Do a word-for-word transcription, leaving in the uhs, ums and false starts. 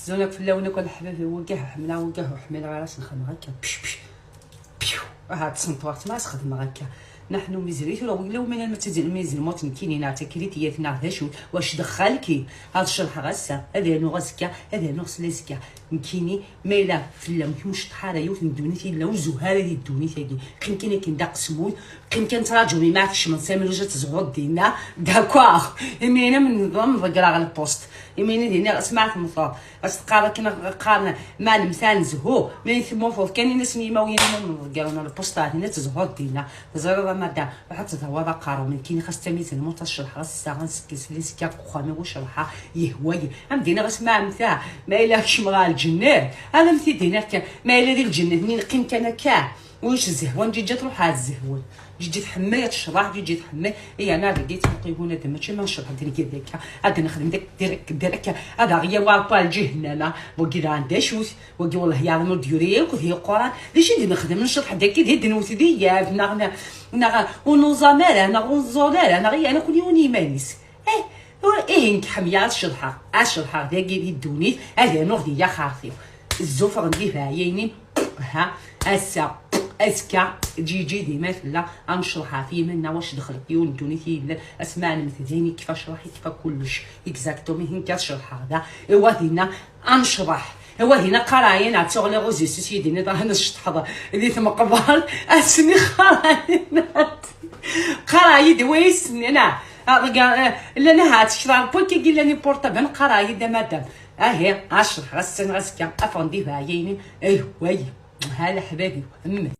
Zun akk fell-awen akk a leḥbab, wagi ḥemmleɣ, wagi ḥemmleɣ, ara s-nxedmeɣ akka, pc, pc, piw. Aha, ttsenṭwaɣ-tt ma as-xedmeɣ akka. Naḥnu mizri tura, wila uminan ma ttizin mizri mot nekkini, neɣ takritiyat, neɣ d acu, wac dexxalki. Ad cerḥeɣ ass-a, ad rnuɣ azekka, ad rnuɣ s lazekka. Nekkini, ma yella fell-am kemm ur ceṭṭeḥ ara yiwet n ddunit yella, ur zuh ara di ddunit-agi. Qqim kan akken d aqesmud, qqim kan ttraǧu mi ma kecmen Sami Luj ad tezhuḍ dinna. D'accord. Imina menḍem ḍeggreɣ lpust. Imina dinna asma temmteḍ, as teqqar akken qqaren ma nemta nezhu, mi temmuteḍ kan in-asen yimawlan-im ḍeggren lpust, dinna tezhuḍ dinna. Teẓriḍ a madam, ruḥ ad tdewwaḍ aqerru, nekkini xas d tamizremut ad cerḥeɣ ass-a, ad nsekkes liska deg uxxam-iw, cerḥeɣ yehwa-yi. Am d-iniɣ asma ɛemta, ma yella kecmeɣ ɣer lǧennet, ad am-t-id-iniɣ kan, ma yella di lǧennet-nni neqqim kan akka, ulac zzehwa n Ǧiǧa, truḥ ɣer zzehwa. Ǧiǧa tḥemmel ad tecḍeḥ, Ǧiǧa tḥemmel, yerna dagi tḥeqq i bunadem, mačči ma necḍeḥ d nekk d akka, ad nexdem dak, direct, direct, ad aɣ-yawi Ṛebbi ɣer lǧihnama, wagi daɣen d acu-t? Wagi wellah yeɛḍen ur d-yuri akk d iqquran. D acu i d-nexdem, necḍeḥ-d akka d i d-newwet d iyab, neɣ, neɣ, neɣ ur nuẓam ara, neɣ ur nẓul ara, neɣ yerna akk yiwen i yiman-is. Eh, ur, ihi nekk ḥemmleɣ ad ceḍḥeɣ, ad ceḍḥeɣ dagi di ddunit, ad rnuɣ di yaxart-iw. Zzufeɣ n dibeɛyayen-im, ha, ass-a, azekka, Ǧiǧi dima tella, ad necḍeḥ ɣef yiman-nneɣ, wac dexlet yiwen n ddunit i yellan, asma ɛelmet d ayen ikfa ccḍeḥ, ikfa kullec. Exactement, ihi nekk ad ceḍḥeɣ da, iwa dinna, ad necḍeḥ. Iwa dinna qqareɣ-ayen ad tuɣ les réseaux sociaux dinna, ad nceṭṭḥeḍ di tmeqbar, ass-nni qqareɣ-ayen. Qqareɣ-ayi-d, wa yes-nni, neɣ, ah, regarde, eh, llan ahat kra n point-agi llan important, qqareɣ-ayi-d a madam. Ahi, ad ceḍḥeɣ ass-a neɣ azekka, afɣen-d ibeɛyayen-im, eh, way, ha leḥbab-iw, mm.